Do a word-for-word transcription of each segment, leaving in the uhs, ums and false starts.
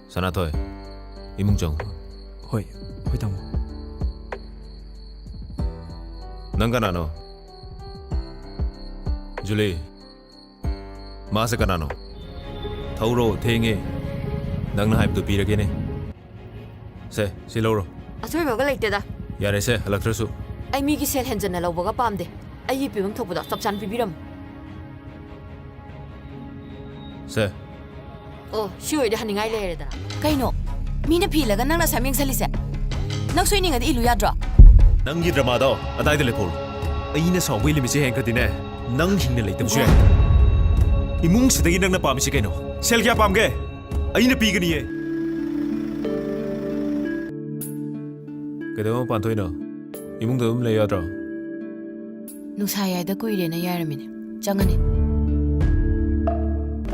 ꯁꯅꯥꯊꯣꯏ, ꯏꯃꯨꯡ ꯆꯪꯉꯨ꯫ ꯍꯣꯏ, ꯍꯣꯏ, ꯇꯥꯃꯣ꯫ ꯅꯪ ꯀꯅꯥꯅꯣ? ꯖꯨꯂꯤ, ꯃꯥꯁꯦ ꯀꯅꯥꯅꯣ? ꯊꯧꯔꯣ, ꯊꯦꯡꯉꯦ꯫ ꯅꯪꯅ ꯍꯥꯏꯕꯗꯨ ꯄꯤꯔꯒꯦꯅꯦ꯫ ꯁꯦ, ꯁꯤ ꯂꯧꯔꯣ꯫ ꯑꯁꯣꯏꯕꯒ ꯂꯩꯇꯦꯗ꯫ ꯌꯥꯔꯦꯁꯦ, ꯍꯜꯂꯛꯇ꯭ꯔꯁꯨ꯫ ꯑꯩ ꯃꯤꯒꯤ ꯁꯦꯜ ꯍꯦꯟꯖꯟꯅ ꯂꯧꯕꯒ ꯄꯥꯝꯗꯦ꯫ ꯑꯩꯒꯤ ꯄꯤꯐꯝ ꯊꯣꯛꯄꯗꯣ ꯆꯞ ꯆꯥꯅ ꯄꯤꯕꯤꯔꯝꯃꯨ꯫ ꯁꯦ꯫ ꯑꯣ, ꯁꯤ ꯑꯣꯏꯔꯗꯤ ꯍꯟꯅꯤꯡꯉꯥꯏ ꯂꯩꯔꯦꯗꯅ꯫ ꯀꯩꯅꯣ? ꯃꯤꯅ ꯐꯤ ꯏꯜꯂꯒ ꯅꯪꯅ ꯑꯁꯥꯝ ꯌꯦꯡꯁꯜꯂꯤꯁꯦ? ꯅꯪ ꯁꯣꯏꯅꯤꯡꯉꯗꯤ ꯏꯜꯂꯨ ꯌꯥꯗ꯭ꯔꯣ? ꯅꯪꯒꯤ ꯗ꯭ꯔꯃꯥꯗꯣ ꯑꯗꯥꯏꯗ ꯂꯦꯞꯍꯧꯔꯣ꯫ ꯑꯩꯅ ꯁꯥꯎꯕꯒꯤ ꯂꯤꯃꯤꯠꯁꯦ ꯍꯦꯟꯈ꯭ꯔꯗꯤꯅꯦ, ꯅꯪ ꯍꯤꯡꯅ ꯂꯩꯇꯕꯁꯨ ꯌꯥꯏ꯫ ꯏꯃꯨꯡꯁꯤꯗꯒꯤ ꯅꯪꯅ ꯄꯥꯝꯃꯤꯁꯤ ꯀꯩꯅꯣ? ꯁꯦꯜ ꯀꯌꯥ ꯄꯥꯝꯒꯦ? ꯑꯩꯅ ꯄꯤꯒꯅꯤꯌꯦ꯫ ꯀꯩꯗꯧꯕ ꯃꯄꯥꯟ ꯊꯣꯛꯏꯅꯣ? ꯏꯃꯨꯡꯗ ꯑꯗꯨꯝ ꯂꯩ ꯌꯥꯗ꯭ꯔꯣ? ꯅꯨꯡꯁꯥ ꯌꯥꯏꯗ ꯀꯨꯏꯔꯦꯅ ꯌꯥꯏꯔꯝꯃꯤꯅꯦ꯫ ꯆꯪꯉꯅꯤ꯫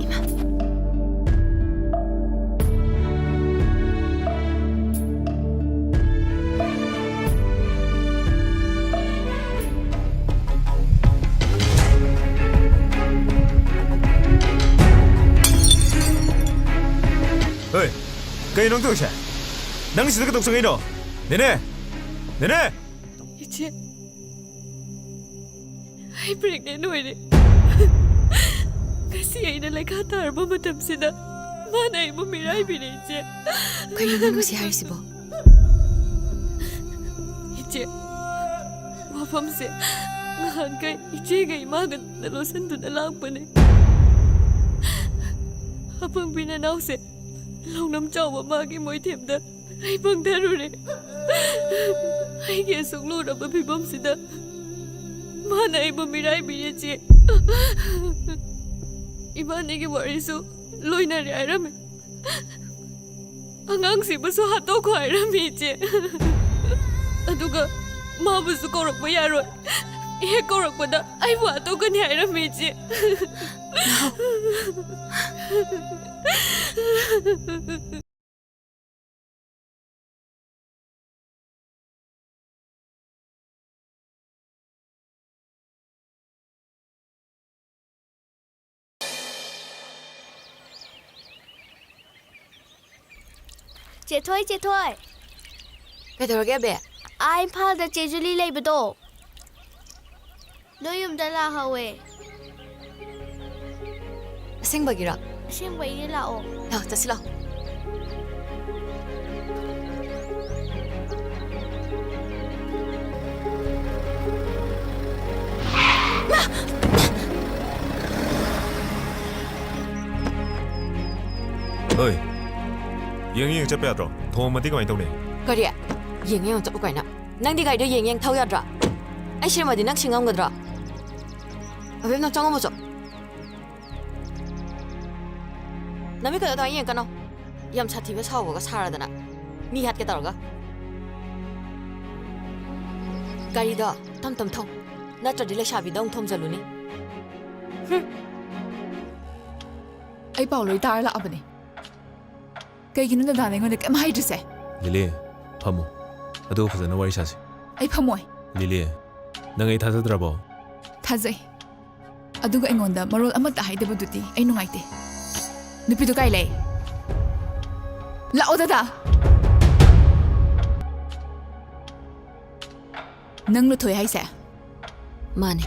ꯏꯃꯥ꯫ ꯍꯣꯏ, ꯀꯩꯅꯣ ꯅꯪ ꯇꯧꯔꯤꯁꯦ? ꯅꯪ ꯁꯤꯗ ꯀꯩꯗꯧ ꯆꯪꯉꯛꯏꯅꯣ? ꯅꯦꯅꯦ! ꯅꯦꯅꯦ! ꯏꯆꯦ, ꯑꯩ pregnant ꯑꯣꯏꯔꯦ꯫ ꯉꯁꯤ ꯑꯩꯅ ꯂꯩꯈꯥ ꯇꯥꯔꯕ ꯃꯇꯝꯁꯤꯗ ꯃꯥꯅ ꯑꯩꯕꯨ ꯃꯤꯔꯥꯏꯕꯤꯔꯦ, ꯏꯆꯦ꯫ ꯀꯩꯅꯣ ꯅꯪ ꯉꯁꯤ ꯍꯥꯏꯔꯤꯁꯤꯕꯣ? ꯏꯆꯦ, ꯋꯥꯐꯝꯁꯦ ꯉꯍꯥꯟꯈꯩ ꯏꯆꯦꯒ ꯏꯃꯥꯒ ꯂꯣꯠꯁꯤꯟꯗꯨꯅ ꯂꯥꯛꯄꯅꯦ꯫ ꯑꯄꯪꯕꯤ ꯅꯅꯥꯎꯁꯦ ꯂꯧꯅꯝ ꯆꯥꯎꯕ ꯃꯥꯒꯤ ꯃꯣꯏꯊꯦꯝꯗ ꯑꯩ ꯄꯪꯊꯔꯨꯔꯦ꯫ ꯑꯩꯒꯤ ꯑꯁꯨꯛ ꯂꯨꯔꯕ ꯐꯤꯕꯝꯁꯤꯗ ꯃꯥꯅ ꯑꯩꯕꯨ ꯃꯤꯔꯥꯏꯕꯤꯔꯦ, ꯆꯦ꯫ ꯏꯕꯥꯅꯤꯒꯤ ꯋꯥꯔꯤꯁꯨ ꯂꯣꯏꯅꯔꯦ ꯍꯥꯏꯔꯝꯃꯦ꯫ ꯑꯉꯥꯡꯁꯤꯕꯨꯁꯨ ꯍꯥꯠꯇꯣꯛꯈꯣ ꯍꯥꯏꯔꯝꯃꯤ, ꯏꯆꯦ꯫ ꯑꯗꯨꯒ ꯃꯥꯕꯨꯁꯨ ꯀꯧꯔꯛꯄ ꯌꯥꯔꯣꯏ, ꯍꯦꯛ ꯀꯧꯔꯛꯄꯗ ꯑꯩꯕꯨ ꯍꯥꯠꯇꯣꯛꯀꯅꯤ ꯍꯥꯏꯔꯝꯃꯤ, ꯏꯆꯦ꯫ ꯆꯦꯊꯣꯏ, ꯆꯦꯊꯣꯏ꯫ ꯀꯩꯗꯧꯔꯒꯦ, ꯑꯕꯦ? ꯑꯥ, ꯏꯝꯐꯥꯜꯗ ꯆꯦ ꯖꯨꯂꯤ ꯂꯩꯕꯗꯣ, ꯅꯣꯏ ꯌꯨꯝꯗ ꯂꯥꯛꯍꯧꯋꯦ꯫ ꯑꯁꯦꯡꯕꯒꯤꯔꯣ? ꯑꯁꯦꯡꯕꯩꯅꯦ, ꯂꯥꯛꯑꯣ꯫ ꯂꯥꯛꯑꯣ, ꯆꯠꯁꯤ ꯂꯥꯛꯑꯣ꯫ ꯍꯣꯏ, ꯌꯦꯡ ꯌꯦꯡ ꯆꯠꯄ ꯌꯥꯗ꯭ꯔꯣ? ꯊꯣꯡꯉꯝꯃꯗꯤ ꯀꯃꯥꯏꯅ ꯇꯧꯅꯤ? ꯀꯔꯤ? ꯌꯦꯡ ꯌꯦꯡ ꯆꯠꯄ ꯀꯥꯏꯅ? ꯅꯪꯗꯤ ꯒꯥꯔꯤꯗꯣ ꯌꯦꯡ ꯌꯦꯡ ꯊꯧ ꯌꯥꯗ꯭ꯔꯣ? ꯑꯩ ꯁꯤꯔꯝꯃꯗꯤ ꯅꯪ ꯁꯤ ꯉꯝꯒꯗ꯭ꯔꯣ? ꯑꯕꯦꯝ, ꯅꯪ ꯆꯪꯉꯝꯃꯨ ꯆꯣ꯫ ꯅꯃꯤꯠꯀꯗꯣ ꯑꯗꯨꯃꯥꯏꯅ ꯌꯦꯡꯉꯛꯀꯅꯣ꯫ ꯌꯥꯝ ꯁꯥꯊꯤꯕ ꯁꯥꯎꯕꯒ ꯁꯥꯔꯗꯅ꯫ ꯃꯤ ꯍꯥꯠꯀꯦ ꯇꯧꯔꯒ꯫ ꯒꯥꯔꯤꯗꯣ ꯇꯝ ꯇꯝ ꯊꯧ꯫ ꯅꯠꯇ꯭ꯔꯗꯤ ꯂꯩꯁꯥꯕꯤꯗ ꯑꯃꯨꯛ ꯊꯣꯝꯖꯜꯂꯨꯅꯤ꯫ ꯍꯨꯝ꯫ ꯑꯩ ꯄꯥꯎ ꯂꯣꯏ ꯇꯥꯔ ꯂꯥꯛꯑꯕꯅꯦ꯫ ꯀꯩꯒꯤꯅꯣ ꯗꯗꯥꯅ ꯑꯩꯉꯣꯟꯗ ꯀꯩꯝ ꯍꯥꯏꯗ꯭ꯔꯤꯁꯦ? ꯂꯤꯂꯤ, ꯐꯝꯃꯨ꯫ ꯑꯗꯨꯒ ꯐꯖꯅ ꯋꯥꯔꯤ ꯁꯥꯁꯤ꯫ ꯑꯩ ꯐꯝꯃꯣꯏ꯫ ꯂꯤꯂꯤ, ꯅꯪ ꯑꯩ ꯊꯥꯖꯗ꯭ꯔꯕꯣ? ꯊꯥꯖꯩ꯫ ꯑꯗꯨꯒ ꯑꯩꯉꯣꯟꯗ ꯃꯔꯣꯜ ꯑꯃꯠꯇ ꯍꯥꯏꯗꯕꯗꯨꯗꯤ ꯑꯩ ꯅꯨꯡꯉꯥꯏꯇꯦ꯫ ꯅꯨꯄꯤꯗꯨ ꯀꯥꯏ ꯂꯩ? ꯂꯥꯛꯑꯣ, ꯗꯗꯥ! ꯅꯪ ꯂꯨꯊꯣꯏ ꯍꯥꯏꯁꯦ? ꯃꯥꯅꯦ꯫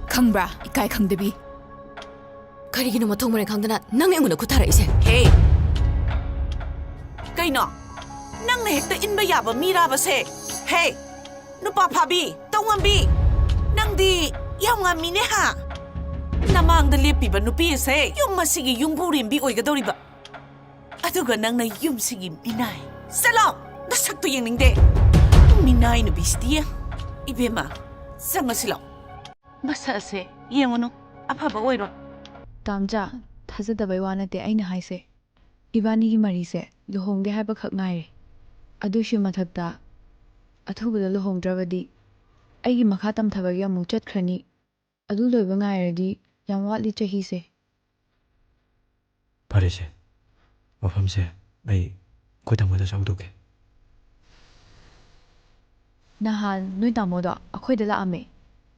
ꯈꯪꯕ꯭ꯔꯥ, ꯏꯀꯥꯏ ꯈꯪꯗꯕꯤ? ꯀꯔꯤꯒꯤꯅꯣ ꯃꯊꯣꯡ ꯃꯔꯝ ꯈꯪꯗꯅ ꯅꯪ ꯑꯩꯉꯣꯟꯗ ꯈꯨꯠ ꯊꯥꯔꯛꯏꯁꯦ? ꯍꯦ! ꯀꯩꯅꯣ? ꯅꯪꯅ ꯍꯦꯛꯇ ꯏꯟꯕ ꯌꯥꯕ ꯃꯤꯔꯥꯕꯁꯦ? ꯍꯦ! ꯅꯨꯄꯥ ꯐꯥꯕꯤ, ꯇꯧꯉꯝꯕꯤ! ꯅꯪꯗꯤ ꯌꯥꯝ ꯉꯝꯃꯤꯅꯦ ꯍꯥ? ꯅꯃꯥꯡꯗ ꯂꯦꯞꯄꯤꯕ ꯅꯨꯄꯤ ꯑꯁꯦ ꯌꯨꯝ ꯑꯁꯤꯒꯤ ꯌꯨꯝꯕꯨꯔꯦꯝꯕꯤ ꯑꯣꯏꯒꯗꯧꯔꯤꯕ꯫ ꯑꯗꯨꯒ ꯅꯪꯅ ꯌꯨꯝꯁꯤꯒꯤ ꯃꯤꯅꯥꯏ꯫ ꯆꯠꯂꯣ! ꯅꯁꯛꯇꯣ ꯌꯦꯡꯅꯤꯡꯗꯦ꯫ ꯃꯤꯅꯥꯏ ꯅꯨꯄꯤꯁꯤꯗꯤ꯫ ꯏꯕꯦꯝꯃ, ꯆꯪꯉꯁꯤ ꯂꯥꯎ꯫ ꯃꯁꯛ ꯑꯁꯦ ꯌꯦꯡꯉꯨꯅꯨ, ꯑꯐꯕ ꯑꯣꯏꯔꯣꯏ꯫ ꯇꯥꯝꯆꯥ, ꯊꯥꯖꯗꯕꯩ ꯋꯥ ꯅꯠꯇꯦ ꯑꯩꯅ ꯍꯥꯏꯁꯦ꯫ ꯏꯕꯥꯅꯤꯒꯤ ꯃꯔꯤꯁꯦ ꯂꯨꯍꯣꯡꯗꯦ ꯍꯥꯏꯕꯈꯛ ꯉꯥꯏꯔꯦ꯫ ꯑꯗꯨꯏꯁꯨ ꯃꯊꯛꯇ, ꯑꯊꯨꯕꯗ ꯂꯨꯍꯣꯡꯗ꯭ꯔꯕꯗꯤ ꯑꯩꯒꯤ ꯃꯈꯥ ꯇꯝꯊꯕꯒꯤ ꯑꯃꯨꯛ ꯆꯠꯈ꯭ꯔꯅꯤ꯫ ꯑꯗꯨ ꯂꯣꯏꯕ ꯉꯥꯏꯔꯗꯤ ꯌꯥꯝ ꯋꯥꯠꯂꯤ ꯆꯍꯤꯁꯦ꯫ ꯐꯔꯦꯁꯦ, ꯋꯥꯐꯝꯁꯦ ꯑꯩ ꯑꯩꯈꯣꯏ ꯇꯥꯃꯣꯗꯁꯨ ꯍꯧꯗꯣꯛꯀꯦ꯫ ꯅꯍꯥꯟ ꯅꯣꯏ ꯇꯥꯃꯣꯗꯣ ꯑꯩꯈꯣꯏꯗ ꯂꯥꯛꯑꯝꯃꯦ꯫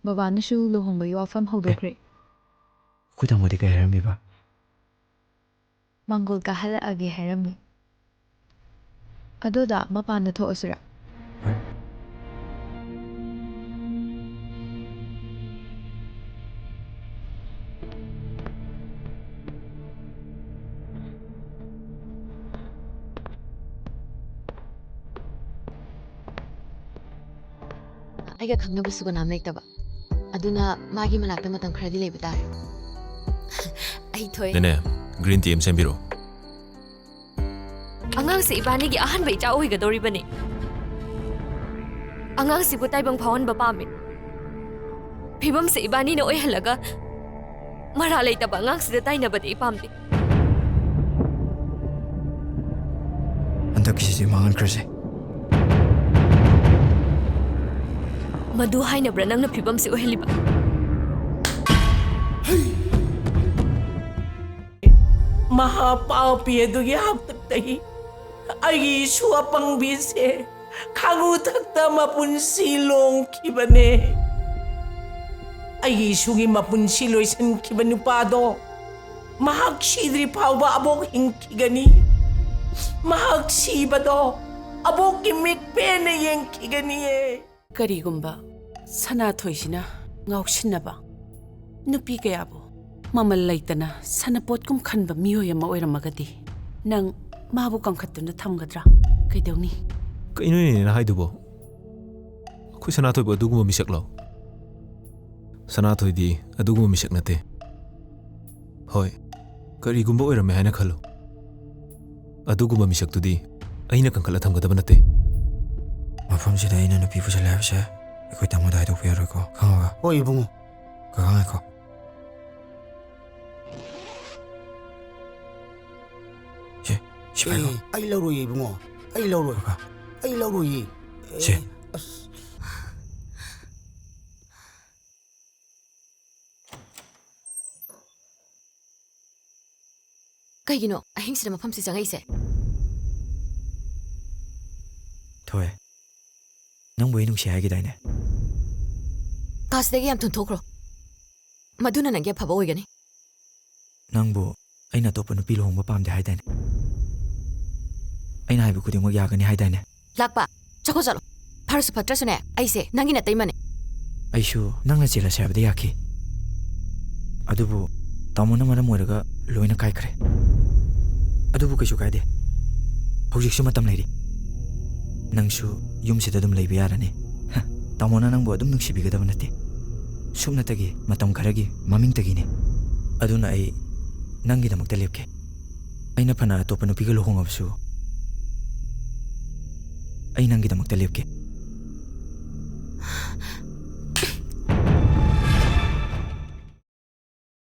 ꯕꯕꯥꯅꯁꯨ ꯂꯨꯍꯣꯡꯕꯒꯤ ꯋꯥꯐꯝ ꯍꯧꯗꯣꯛꯈ꯭ꯔꯦ꯫ ꯑꯩꯈꯣꯏ ꯇꯥꯃꯣꯗꯤ ꯀꯩ ꯍꯥꯏꯔꯝꯃꯤꯕ? ꯃꯪꯒꯣꯜ ꯀꯥꯍꯜꯂꯛꯑꯒꯦ ꯍꯥꯏꯔꯝꯃꯤ꯫ ꯑꯗꯨꯗ ꯃꯄꯥꯟꯗ ꯊꯣꯛꯑꯁꯤꯔ? ꯑꯩꯒ ꯈꯪꯅꯕꯁꯨ ꯀꯅꯥꯝ ꯂꯩꯇꯕ꯫ ꯑꯗꯨꯅ ꯃꯥꯒꯤ ꯃꯅꯥꯛꯇ ꯃꯇꯝ ꯈꯔꯗꯤ ꯂꯩꯕ ꯇꯥꯔꯦ꯫ ꯑꯩ ꯊꯣꯛꯑꯦ꯫ ꯅꯦꯅꯦ, green tea ꯑꯃ ꯁꯦꯝꯕꯤꯔꯣ꯫ ꯑꯉꯥꯡꯁꯦ ꯏꯕꯥꯅꯤꯒꯤ ꯑꯍꯥꯟꯕ ꯏꯆꯥ ꯑꯣꯏꯒꯗꯧꯔꯤꯕꯅꯤ꯫ ꯑꯉꯥꯡꯁꯤꯕꯨ ꯇꯥꯏꯕꯪ ꯐꯥꯎꯍꯟꯕ ꯄꯥꯝꯃꯤ꯫ ꯐꯤꯕꯝꯁꯦ ꯏꯕꯥꯅꯤꯅ ꯑꯣꯏꯍꯜꯂꯒ ꯃꯔꯥ ꯂꯩꯇꯕ ꯑꯉꯥꯡꯁꯤꯗ ꯇꯥꯏꯅꯕꯗꯤ ꯑꯩ ꯄꯥꯝꯗꯦ꯫ ꯍꯟꯗꯛꯀꯤꯁꯤꯗꯤ ꯃꯥꯡꯍꯟꯈ꯭ꯔꯁꯦ꯫ ꯃꯗꯨ ꯍꯥꯏꯅꯕ꯭ꯔꯥ ꯅꯪꯅ ꯐꯤꯕꯝꯁꯤ ꯑꯣꯏꯍꯜꯂꯤꯕ? ꯃꯍꯥ ꯄꯥꯄꯤ ꯑꯗꯨꯒꯤ ꯍꯥꯛꯇꯛꯇꯒꯤ ꯑꯩꯒꯤ ꯏꯁꯨ ꯑꯄꯪꯕꯤꯁꯦ ꯈꯥꯉꯨ ꯊꯛꯇ ꯃꯄꯨꯟꯁꯤ ꯂꯣꯡꯈꯤꯕꯅꯦ꯫ ꯑꯩꯒꯤ ꯏꯁꯨꯒꯤ ꯃꯄꯨꯟꯁꯤ ꯂꯣꯏꯁꯤꯟꯈꯤꯕ ꯅꯨꯄꯥꯗꯣ ꯃꯍꯥꯛ ꯁꯤꯗ꯭ꯔꯤ ꯐꯥꯎꯕ ꯑꯕꯣꯛ ꯍꯤꯡꯈꯤꯒꯅꯤ꯫ ꯃꯍꯥꯛ ꯁꯤꯕꯗꯣ ꯑꯕꯣꯛꯀꯤ ꯃꯤꯠ ꯄꯦꯟꯅ ꯌꯦꯡꯈꯤꯒꯅꯤꯌꯦ꯫ ꯀꯔꯤꯒꯨꯝꯕ ꯁꯅꯥꯊꯣꯏꯁꯤꯅ ꯉꯥꯎꯁꯤꯟꯅꯕ ꯅꯨꯄꯤ ꯀꯌꯥꯕꯨ ꯃꯃꯜ ꯂꯩꯇꯅ ꯁꯅꯄꯣꯠꯀꯨꯝ ꯈꯟꯕ ꯃꯤꯑꯣꯏ ꯑꯃ ꯑꯣꯏꯔꯝꯃꯒꯗꯤ, ꯅꯪ ꯃꯥꯕꯨ ꯀꯟꯈꯠꯇꯨꯅ ꯊꯝꯒꯗ꯭ꯔꯥ? ꯀꯩꯗꯧꯅꯤ? ꯀꯩꯅꯣꯅꯦ ꯅꯪ ꯍꯥꯏꯗꯨꯕꯣ? ꯑꯩꯈꯣꯏ ꯁꯅꯥꯊꯣꯏꯕꯨ ꯑꯗꯨꯒꯨꯝꯕ ꯃꯤꯁꯛꯂꯣ? ꯁꯅꯥꯊꯣꯏꯗꯤ ꯑꯗꯨꯒꯨꯝꯕ ꯃꯤꯁꯛ ꯅꯠꯇꯦ꯫ ꯍꯣꯏ, ꯀꯔꯤꯒꯨꯝꯕ ꯑꯣꯏꯔꯝꯃꯦ ꯍꯥꯏꯅ ꯈꯜꯂꯨ꯫ ꯑꯗꯨꯒꯨꯝꯕ ꯃꯤꯁꯛꯇꯨꯗꯤ ꯑꯩꯅ ꯀꯟꯈꯠꯂ ꯊꯝꯒꯗꯕ ꯅꯠꯇꯦ꯫ ꯃꯐꯝꯁꯤꯗ ꯑꯩꯅ ꯅꯨꯄꯤ ꯄꯨꯁꯜꯂꯦ ꯍꯥꯏꯕꯁꯦ ꯑꯩꯈꯣꯏ ꯇꯥꯃꯣꯗ ꯍꯥꯏꯗꯣꯛꯄ ꯌꯥꯔꯣꯏꯀꯣ, ꯈꯪꯉꯕ? ꯍꯣꯏ, ꯏꯕꯨꯡꯉꯣ꯫ ꯀꯀꯥ, ꯉꯥꯏꯈꯣ꯫ ꯁꯦ, ꯁꯤ ꯄꯥꯏꯈꯣ꯫ ꯑꯦ, ꯑꯩ ꯂꯧꯔꯣꯏꯌꯦ, ꯏꯕꯨꯡꯉꯣ꯫ ꯑꯩ ꯂꯧꯔꯣꯏ꯫ ꯀꯀꯥ꯫ ꯑꯩ ꯂꯧꯔꯣꯏꯌꯦ꯫ ꯁꯦ꯫ ꯑꯦ, ꯑꯁ꯫ ꯀꯩꯒꯤꯅꯣ ꯑꯍꯤꯡꯁꯤꯗ ꯃꯐꯝꯁꯤ ꯆꯪꯉꯛꯏꯁꯦ? ꯊꯣꯏ, ꯅꯪꯕꯨ ꯑꯩ ꯅꯨꯡꯁꯤ ꯍꯥꯏꯈꯤꯗꯥꯏꯅꯦ? ꯀꯥꯁꯤꯗꯒꯤ ꯌꯥꯝ ꯊꯨꯅ ꯊꯣꯛꯈ꯭ꯔꯣ꯫ ꯃꯗꯨꯅ ꯅꯪꯒꯤ ꯑꯐꯕ ꯑꯣꯏꯒꯅꯤ꯫ ꯅꯪꯕꯨ ꯑꯩꯅ ꯑꯇꯣꯞꯄ ꯅꯨꯄꯤ ꯂꯨꯍꯣꯡꯕ ꯄꯥꯝꯗꯦ ꯍꯥꯏꯗꯥꯏꯅꯦ? ꯑꯩꯅ ꯍꯥꯏꯕ ꯈꯨꯗꯤꯡꯃꯛ ꯌꯥꯒꯅꯤ ꯍꯥꯏꯗꯥꯏꯅꯦ? ꯂꯥꯛꯄ, ꯆꯠꯈꯣ ꯆꯠꯂꯣ꯫ ꯐꯔꯁꯨ ꯐꯠꯇ꯭ꯔꯁꯨꯅꯦ, ꯑꯩꯁꯦ ꯅꯪꯒꯤ ꯅꯇꯩꯃꯅꯦ꯫ ꯑꯩꯁꯨ ꯅꯪꯅ ꯆꯦꯜꯂꯁꯦ ꯍꯥꯏꯕꯗ ꯌꯥꯈꯤ꯫ ꯑꯗꯨꯕꯨ ꯇꯥꯃꯣꯅ ꯃꯔꯝ ꯑꯣꯏꯔꯒ ꯂꯣꯏꯅ ꯀꯥꯏꯈ꯭ꯔꯦ꯫ ꯑꯗꯨꯕꯨ ꯀꯩꯁꯨ ꯀꯥꯏꯗꯦ, ꯍꯧꯖꯤꯛꯁꯨ ꯃꯇꯝ ꯂꯩꯔꯤ꯫ ꯅꯪꯁꯨ ꯌꯨꯝꯁꯤꯗ ꯑꯗꯨꯝ ꯂꯩꯕ ꯌꯥꯔꯅꯤ꯫ ꯍ, ꯇꯥꯃꯣꯅ ꯅꯪꯕꯨ ꯑꯗꯨꯝ ꯅꯨꯡꯁꯤꯕꯤꯒꯗꯕ ꯅꯠꯇꯦ꯫ ꯁꯨꯞꯅꯇꯒꯤ ꯃꯇꯝ ꯈꯔꯒꯤ ꯃꯃꯤꯡꯇꯒꯤꯅꯤ꯫ ꯑꯗꯨꯅ ꯑꯩ ꯅꯪꯒꯤꯗꯃꯛꯇ ꯂꯦꯞꯀꯦ꯫ ꯑꯩꯅ ꯐꯅ ꯑꯇꯣꯞꯄ ꯅꯨꯄꯤꯒ ꯂꯨꯍꯣꯡꯉꯕꯁꯨ ꯑꯩ ꯅꯪꯒꯤꯗꯃꯛꯇ ꯂꯦꯞꯀꯦ꯫